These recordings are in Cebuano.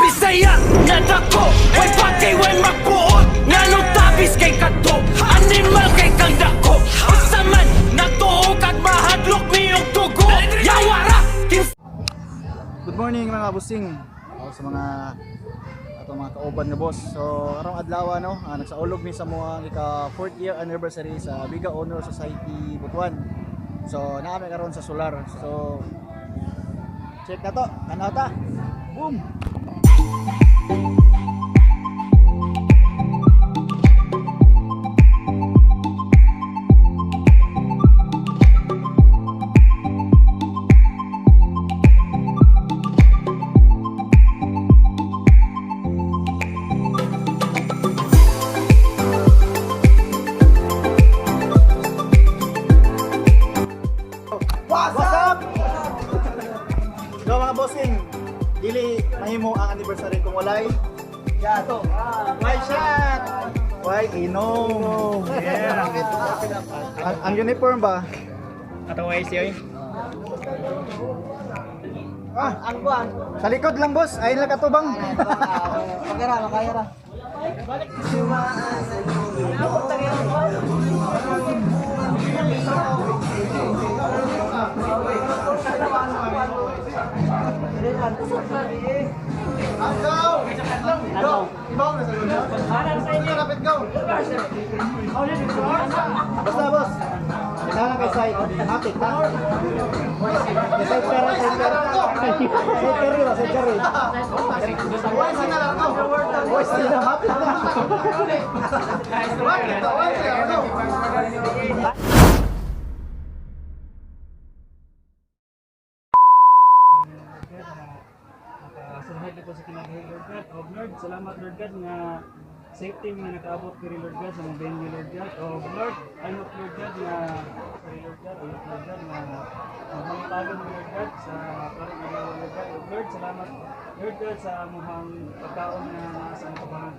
Bisaya nga dako. Way bagay, way magbuot. Nganong tabis kay kadto? Animal kay kang dako. Unsa man natuo kag mahadlok mi og dugo. Yawa ra. Good morning, mga busing. O, sa mga atong mga kauban nga boss. So karong adlaw, no, nagsaulog mi sa moang ika 4th year anniversary sa Biga Honor Society Butuan. So naa mi karon sa Solar. So check na to. Tanaw ta. Boom. What's up? So mga bossing, dili mahimo ang anniversary kung walay shot. Why shot? Why inom? Yeah. Ang uniform ba? Atong IC oy. Ah, ang buwan. Sa likod lang, boss, ayun lang katubang. Makira, makira. Go! Go! Ibaw na sa luna. Sige, kapit, go! Basta, boss. Kailangan kay side. Matik, ha? Kay side carry, side carry. Side carry ba? Side carry. Boys, sila. Matik na. Salamat po sa kinabuhi, Lord God. O Lord, salamat, Lord God, nga safety nga nakaabot diri, Lord God, sa mga venue, Lord God. O Lord, I hope, Lord God, nga sorry, Lord God, I hope, Lord God, nga mangitagon mo, Lord God, sa karong adlaw, Lord God. O Lord, salamat, Lord God, sa amuhang pagkaon nga naa sa among kabangan.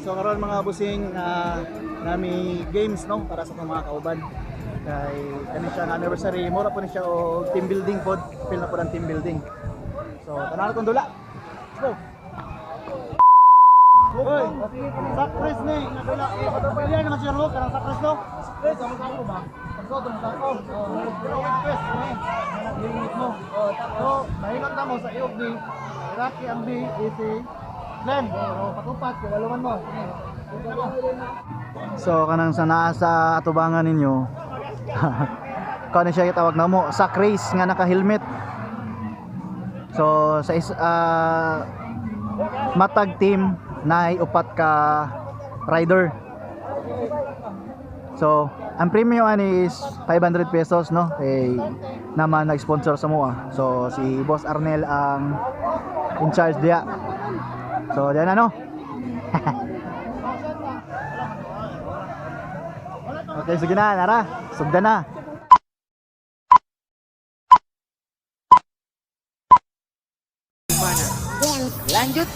So karon, mga busing, nami games, no, para sa atong mga kauban. Kay kani siya nga anniversary, mura po ni siya og team building pod, feel na po ang team building. So tanaw na tong dula. Let's go. Hoy, sakres ni, nga dula. Pwede naman siya lo kanang sakres, no? Sakres ang sako ba? Pagsuot mo sako. Pero with quest ni, limit mo. So, mahilot na mo sa iog ni Iraki ang B, easy. Glenn, oh, patupat, kilaluman mo. So kanang sa naa sa atubangan ninyo, kano siya gitawag na mo, sack race nga naka-helmet. So sa is, matag team naay upat ka rider. So ang premium ani is 500 pesos, no, kay naman nag-sponsor sa mua. So si Boss Arnel ang in charge diya. So diyan na, no. Okay, sige na, nara. Sugda na. Lanjut.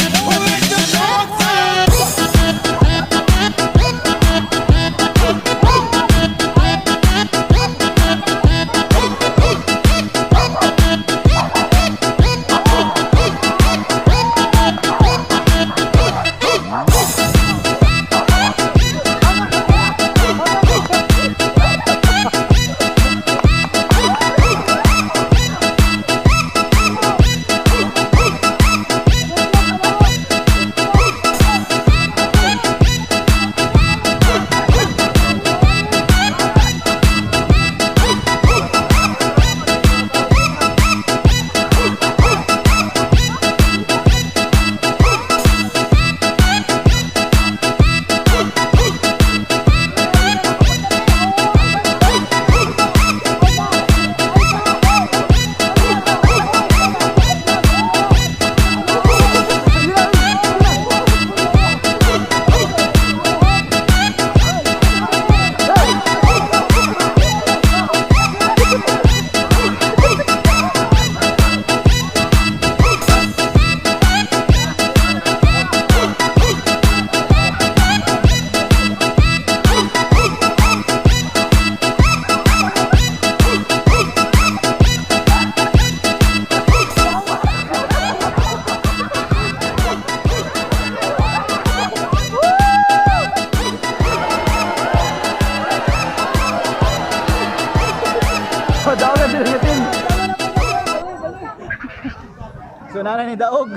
So nanay ni Daog.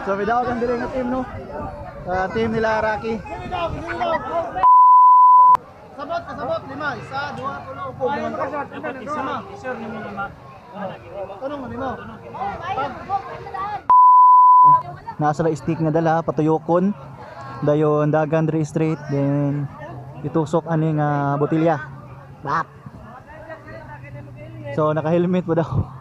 So may daog ang diri nga team, no. Team nila Rocky. Kasabot, kasabot, lima, isa, dua, tulo, upo. Dapat isur nimo nga ma. Tanong lima. Nasa la stick nga dala patuyokon. Dayon dagan diri straight, then itusok ani nga botilya. Bak. So naka-helmet pa daw.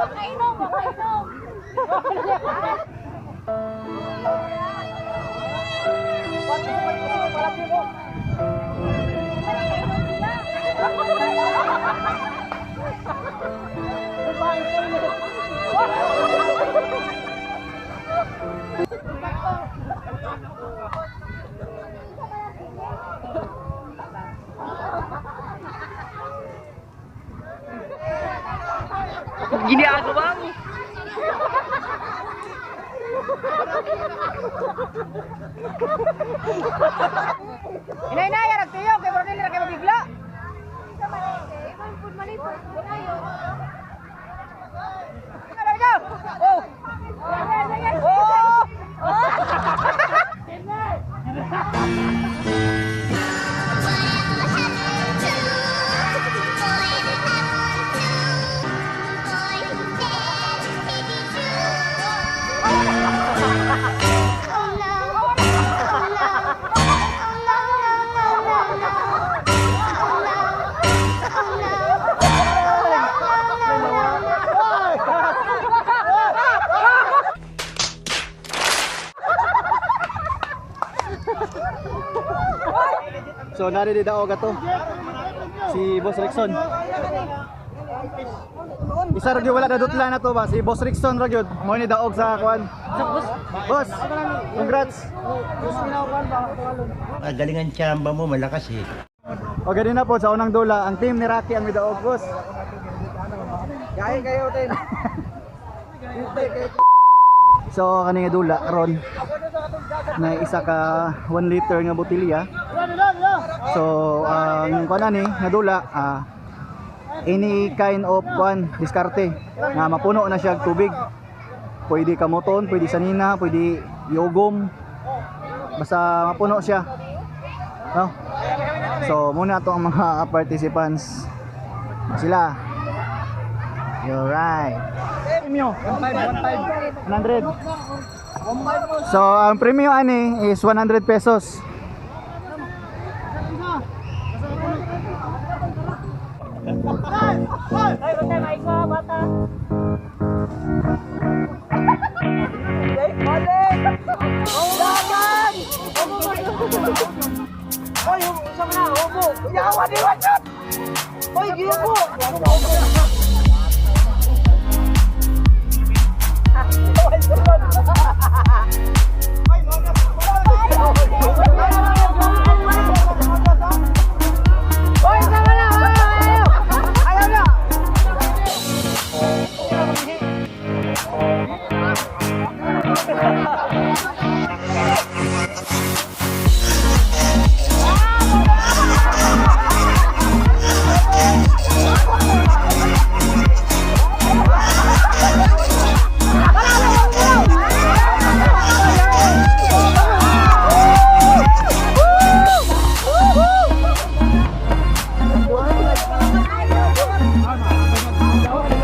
Makainom, makainom. Inay-inay, nagtiyo, kay Brodil ra kay mabigla. Go! Oh! Oh! So nari di daog ato. Si Boss Rickson. Isa ra gyud wala na dutla na to ba si Boss Rickson ra gyud. Mo ni daog sa kuan. Boss, congrats. Magaling ang tsamba mo, malakas eh. O ganun na po sa unang dula, ang team ni Rocky ang midaog, boss. Gaya kayo, Ten. So kani nga dula ron na isa ka 1 liter nga botelya. So ang kuan ani nga dula, any kind of kuan diskarte nga mapuno na siya og tubig. Pwede kamoton, pwede sanina, pwede yogom. Basta mapuno siya. No? So muna to ang mga participants. Sila. You're right. Premio. 100. So, ang premio ani is 100 pesos. Oy, usa man na, hubo. Yawa di wa shot. Oy, gibo. Oy, sama na. Ayaw. Ayaw na.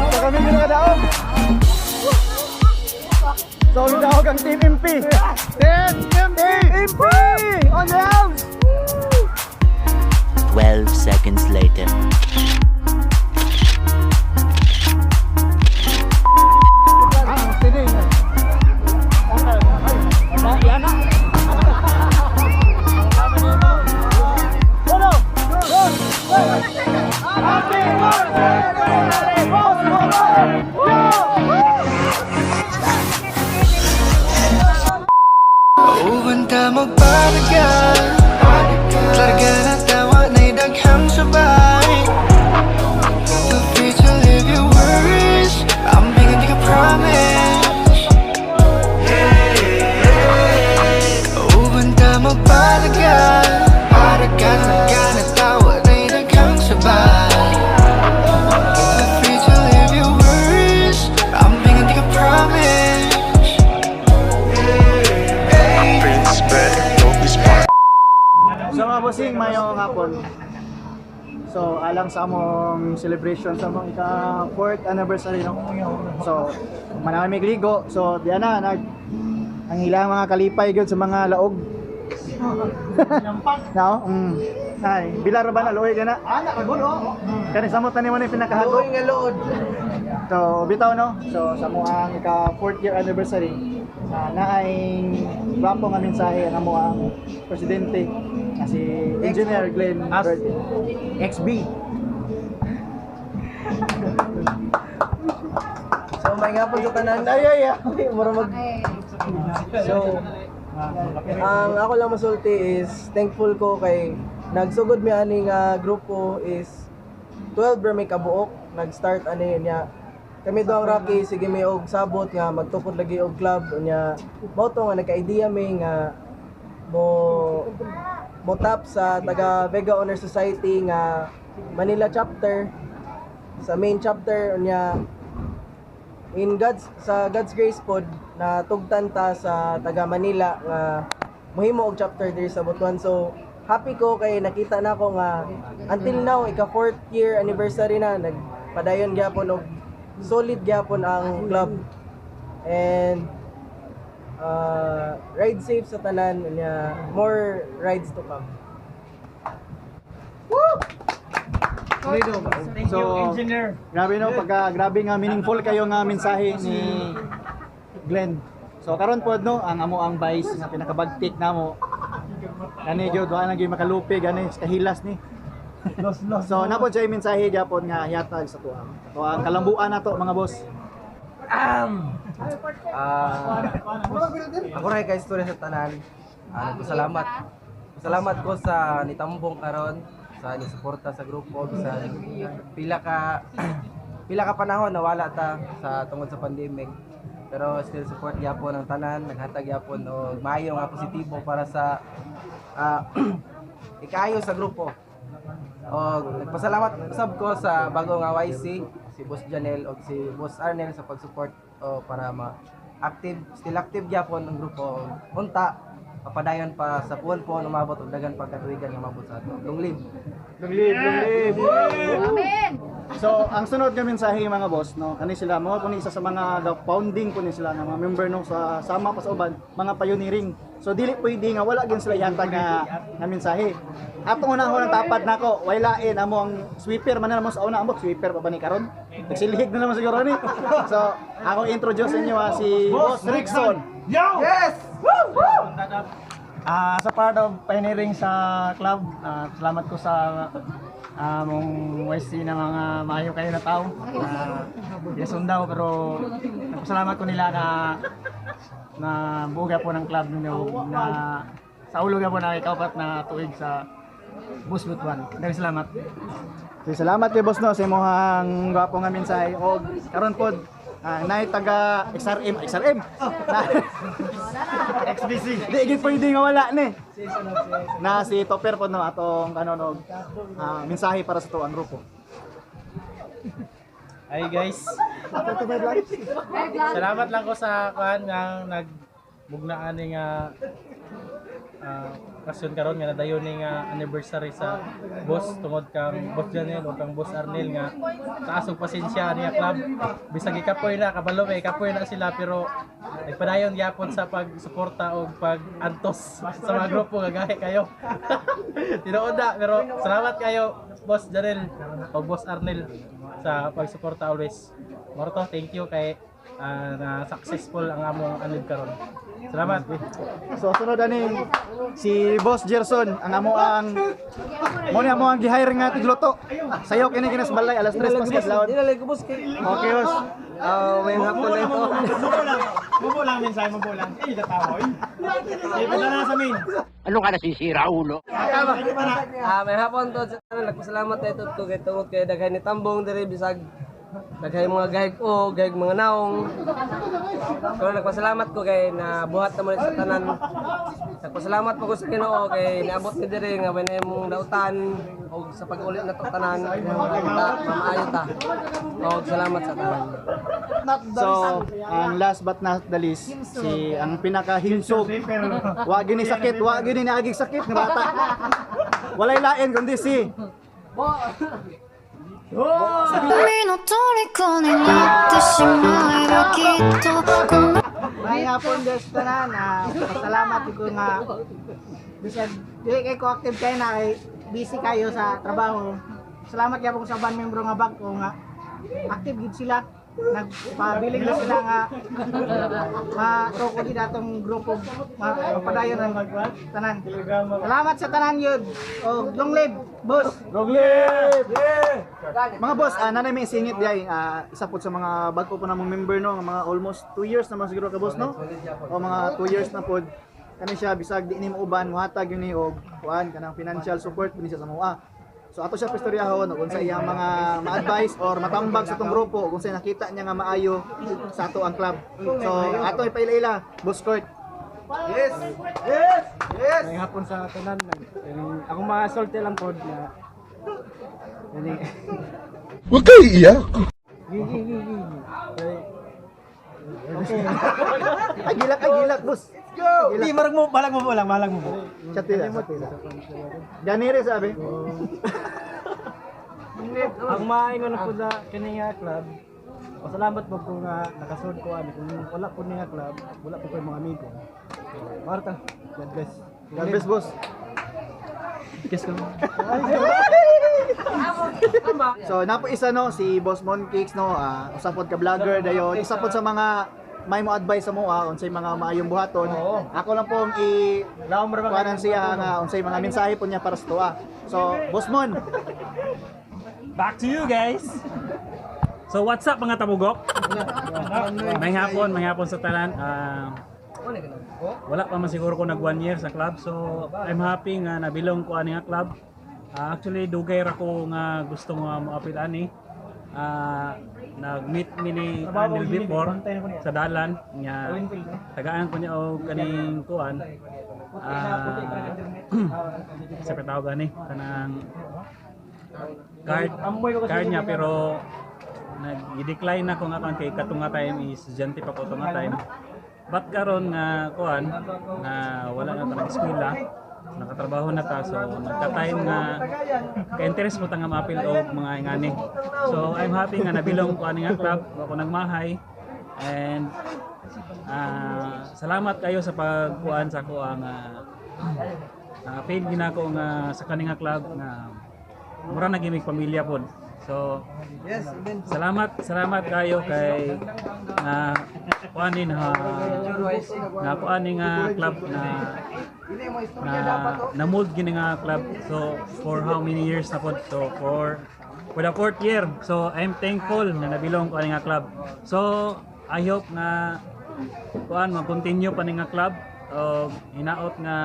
So kami yung nakadaog. So ang daog ang Team MP. Team MP! MP! On the house! 12 seconds later. Ah, steady. Happy birthday! Boss Yo! Oh, ta magpatagal. Larga na tawa na'y daghang sabay. Feel free to leave your worries. I'm being di ka promise. Uban ta magpatagal. Larga na tawa na'y daghang sabay. Feel free to leave your worries. I'm being di ka promise. Prince Ben, Lopez Park. So mga bossing, mayong hapon. So alang sa among celebration sa among ika 4th anniversary, no. So manami ligo. So diyan na nag ang ilang mga kalipay gyud sa mga laog. No? Ay, bilar ba na luoy ka na? Ana ka gulo. Kani samot na nimo ni pinakahago. Luoy nga lood. So bitaw, no. So sa among ika 4th year anniversary, naay gwapo nga mensahe ang among presidente nga si Engineer Glenn Verde. XB. So may nga po sa tanan. Ay ay ay. Mura mag So ang ako lang masulti is thankful ko kay nagsugod mi ani nga grupo is 12 ra may kabuok nag-start ani niya. Kami do ang Rocky, sige mi og sabot nga magtukod lagi og club niya. Mao to nga nagka-idea mi nga mo mo tap sa taga Vega Honor Society nga Manila chapter sa main chapter niya. In God's sa God's grace pod, na tugtan ta sa taga Manila nga mohimo og chapter diri sa Butuan. So happy ko kay nakita nako nga until now, ika fourth year anniversary na, nagpadayon gyapon og solid gyapon ang club. And ride safe sa tanan niya, more rides to come. So, grabe no, pagka grabe nga meaningful kayo nga mensahe ni Glenn. So karon pod no, ang amo ang vice nga pinakabagtik namo. Kani gyud wa na gyud makalupi gani sa kahilas ni. So napod siya mensahe gyapon nga hiatag sa tuang. Tuang kalambuan nato, mga boss. Ah, ako rin kay istorya sa tanan. Ah, nagpasalamat. Salamat ko sa nitambong karon, sa ni-suporta sa grupo bisan pila ka panahon nawala ta sa tungod sa pandemic. Pero still support gyapon ang tanan, naghatag gyapon og maayo nga positibo para sa ikaayo sa grupo. Og nagpasalamat sab ko sa bago nga YC, si Boss Janel og si Boss Arnel sa pag-support o para ma active, still active gyapon ang grupo. Unta papadayon pa sa puon-puon umabot og daghan pagkatuigan nga mabot sa ato. Long live. Long live, long live. Amen! So, ang sunod nga mensahe, mga boss, no, kani sila mga po ni isa sa mga founding po ni sila nga mga member no sa sama pa sa uban, mga pioneering. So dili pwede nga wala gyud sila yata nga mensahe. Atong unahon ang tapad nako, way lain amo ang sweeper man na mo sa una ambot sweeper pa ba ni karon? Nagsilhig na naman siguro ni. So, ako introduce sa inyo ha, si Boss Rickson. Yes! Ah, sa part of pioneering sa club, salamat ko sa among YC na mga maayo kayo na tao. Daw pero nagpasalamat ko nila na na buga po ng club ninyo na sa ulo po na ikaupat na tuig sa Bus Butuan. Daghang salamat. So, salamat kay boss no sa imong gwapo nga mensahe og karon pod nay taga XRM XRM. XBC. Di gid pwede nga wala ni. Na si Topper pod no atong ano no mensahe para sa tuang grupo. Hi guys. Salamat lang ko sa kuan nga nagbugnaan ni nga okasyon karon nga nadayon ni nga anniversary sa boss tungod kang Boss Janel o kang Boss Arnel nga taas og pasensya ani nga club bisag ikapoy na kabalo may ikapoy na sila pero nagpadayon gyapon sa pagsuporta og pag-antos sa mga grupo nga gahi kayo. Tinuod na, pero salamat kayo Boss Janel o Boss Arnel sa pagsuporta always. Morto, thank you kay na successful ang among anib karon. Salamat. So sunod ani si Boss Gerson ang amo ang mo ni amo ang gi-hire nga tigluto. Sayo kini kinas balay alas 3 pas kadlawon. Di na lang boss kay Okay, boss. Ah, may hapon na ito. Mubo lang. Mubo lang mensahe, mubo lang. Eh, tatawa. Eh, punta na sa main. Ano ka nasisira, ulo? Ah, may hapon to sa tanan. Nagpasalamat tayo to kay tungod kay daghan ni tambong diri bisag daghan mga gahig o gahig mga naong. Pero nagpasalamat ko kay nabuhat na mo sa tanan. Nagpasalamat po ko sa Ginoo kay naabot ni diri nga may mong dautan og sa pag-ulit na to tanan. Ta, mamaayo ta. Og salamat sa tanan. So, ang last but not the least, si ang pinakahimsog. Wa gini sakit, wa gini naagig sakit nga bata. Walay lain kundi si 君の虜になってしまえばきっとこの May hapon guys tanan, pasalamat ko nga bisag dili kay ko active kay na kay busy kayo sa trabaho. Salamat gyapon sa band membro nga bag-o nga active gid sila. Nagpabiling na sila nga matuko gid atong grupo mapadayon ang tanan. Salamat sa tanan yun. Og long live, boss. Long live! Mga boss, nanay may singit diay, isa po sa mga bago po namong member no, mga almost 2 years naman siguro ka boss no. O mga 2 years na pod. Kani siya bisag di ni mauban mohatag yun ni og kuan kanang financial support ni siya sa mga. So ato siya pistoryahon og unsa iyang mga ma-advise or matambag sa tong grupo kung sa nakita niya nga maayo sa ato ang club. So ato ipaila-ila, Boss Court. Yes! Yes! Yes! May hapon sa tanan. Ako masulti lang pod na Huwag kayo iiyak. Ay gilak, ay gilak, boss. Let's go. Di marag mo, balag mo lang, balag mo. Chat tila, chat tila. Ganire sabi. Ang maingon na po na kini nga club. Pasalamat po ko nga nakasud ko ani kung wala po ni nga club, wala po ko mga amigo. Marta, God bless. God bless, boss. Kiss ko. So napo isa no si Boss Moncakes no, usa pod ka vlogger dayon, isa pod sa mga may mo advice sa mo unsay mga maayong buhaton. Ako lang pong i kuhanan siya nga unsay mga mensahe po niya para sa tuwa. So Boss Mon, Back to you guys. So what's up mga tabugok? May hapon sa tanan. Wala pa man siguro ko nag 1 year sa club. So I'm happy nga nabilong ko ani nga club. Actually dugay ra ko nga gusto nga moapil ani. Nag-meet mi ni Arnel before sa dalan nga tagaan ko niya og kaning kuan. Sa patawag ani kanang card card niya pero nag-decline na ko nga kan kay katunga time is estudyante pa ko tunga time. But karon nga kuan nga wala na ta nag-eskwela, nakatrabaho na ta, so nagka-time nga ka-interest mo ta nga maapil og mga ingani. So I'm happy nga nabilong ko ani nga club, wa ko nagmahay and salamat kayo sa pagkuan sa ako ang paid ginako nga sa kani nga club nga mura na gimig pamilya pod. So Yes, amen. salamat, salamat kayo kay na kuanin ha na kuani nga club na na na mold gini nga club. So for how many years na pod? So for the fourth year. So I'm thankful na nabilong ko ani nga club. So I hope nga kuan mag-continue pa ni nga club og hinaot nga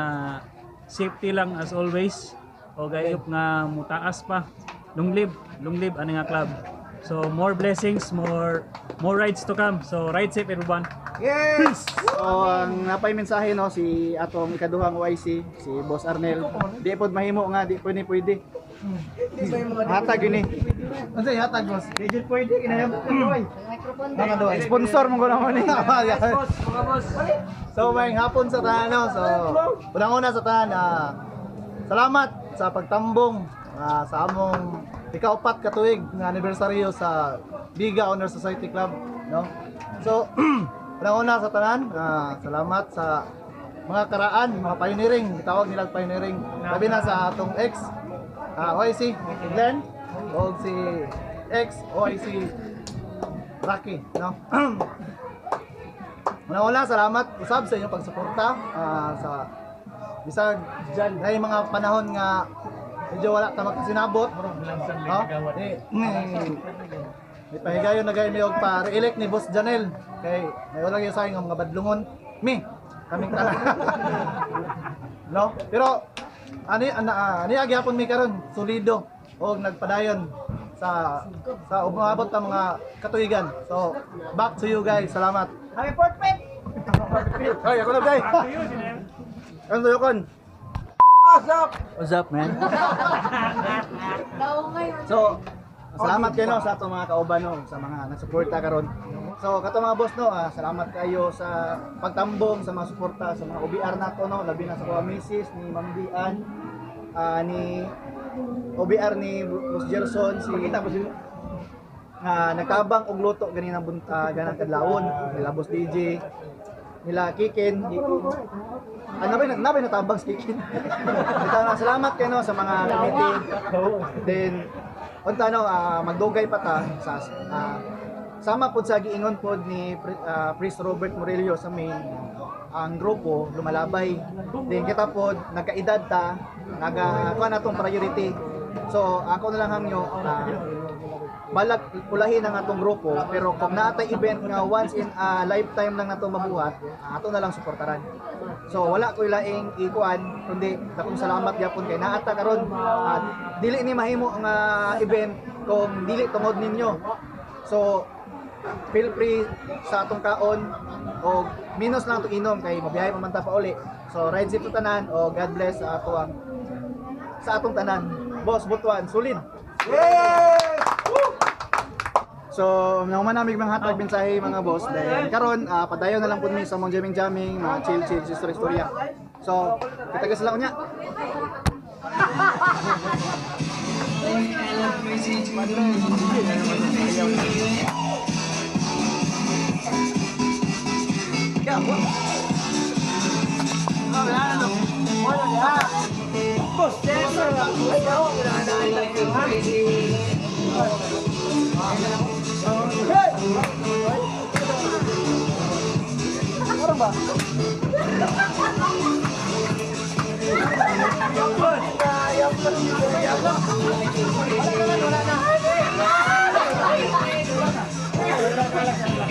safety lang as always o I hope nga mutaas pa. Long live, long live ani nga club. So more blessings, more more rides to come. So ride safe everyone. So ang napay mensahe no si atong ikaduhang OIC, si Boss Arnel. Di pod mahimo nga di pwede pwede. Hatag yun eh. Unsay hatag boss? Legit pwede kinahanglan ko eh. Sponsor mo ko naman eh. Boss, mga boss. So may hapon sa tanan no. So unang-una sa tanan, salamat sa pagtambong sa among ikaupat ka tuig nga anibersaryo sa Biga Honor Society Club no. So unang-una sa tanan, salamat sa mga karaan, mga pioneering, gitawag nila pioneering. Labi na sa atong ex OIC Glenn o si ex OIC Rocky no. Una-una, salamat usab sa inyong pagsuporta sa bisag na mga panahon nga medyo wala ta makasinabot. No? Ni, ni, May pahigayon na gayud mi og pa-re-elect ni Boss Janel kay may wala gyud sa nga mga badlungon. Mi, kaming tanan. No? Pero ani ana ani gyapon mi karon solido og nagpadayon sa umabot ang mga katuigan. So, back to you guys. Salamat. Happy forfeit! Ay, ako na guys. Ano tayo kon? What's up? What's up, man? So, salamat kayo no, sa atong mga kauban no, sa mga nagsuporta karon. So, kato mga boss no, salamat kayo sa pagtambong, sa mga suporta sa mga OBR nato no, labi na sa kuha misis ni Ma'am Dian, ni OBR ni Boss Gerson, si nga nagtabang og luto ganina bunta ganang kadlawon nila Boss DJ nila Kikin. Nabay, nabay natabang si Kikin. Ito na, salamat kayo no, sa mga committee. Then, unta no, magdugay pa ta sa sama pod sa giingon pod ni Priest Robert Murillo sa main ang grupo lumalabay. Then kita pod nagkaedad ta, naga kuha na tong priority. So ako na lang hangyo balag ulahin ang atong grupo, pero kung naatay event nga once in a lifetime lang nato mabuhat, ato na lang suportaran. So wala ko'y laing ikuan kundi dakong salamat gyapon kay naata karon at dili ni mahimo nga event kung dili tungod ninyo. So feel free sa atong kaon o minus lang atong inom kay mabiyahe pa man ta pa uli. So ride safe sa tanan o God bless sa ato ang sa atong tanan. Boss Butuan, solid. So, naman namin mga hatag mensahe mga boss. Then karon padayon na lang pud mi sa mga jamming jamming, mga chill chill istorya istorya. So, kita ka sila unya.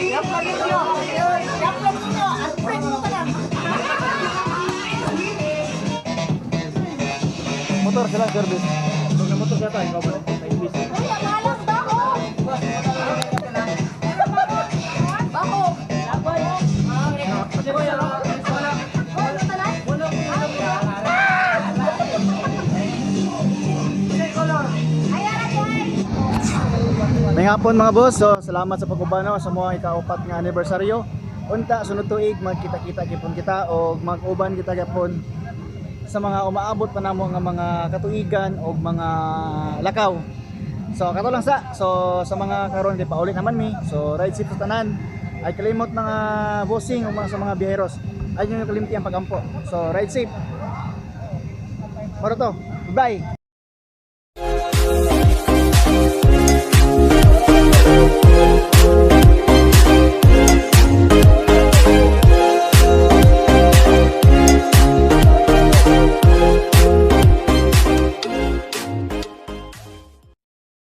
I-upload ninyo! I-upload ninyo! Unfriend mo ka lang! Motor sila service. Motor siya tayo, ikaw ba? Kuya, malang bako! Bako! May hapon mga boss. So, salamat sa pag-ubano sa mga ikaupat nga anibersaryo. Unta sunod tuig magkita-kita gipon kita o mag-uban kita gapon sa mga umaabot pa namo nga mga katuigan o mga lakaw. So kato lang sa. So sa mga karon kay paulit naman mi. So ride safe sa tanan. Ay kalimot mga bossing o mga sa mga biyaheros. Ay nyo kalimti ang pagampo. So ride safe. Moro to. Bye.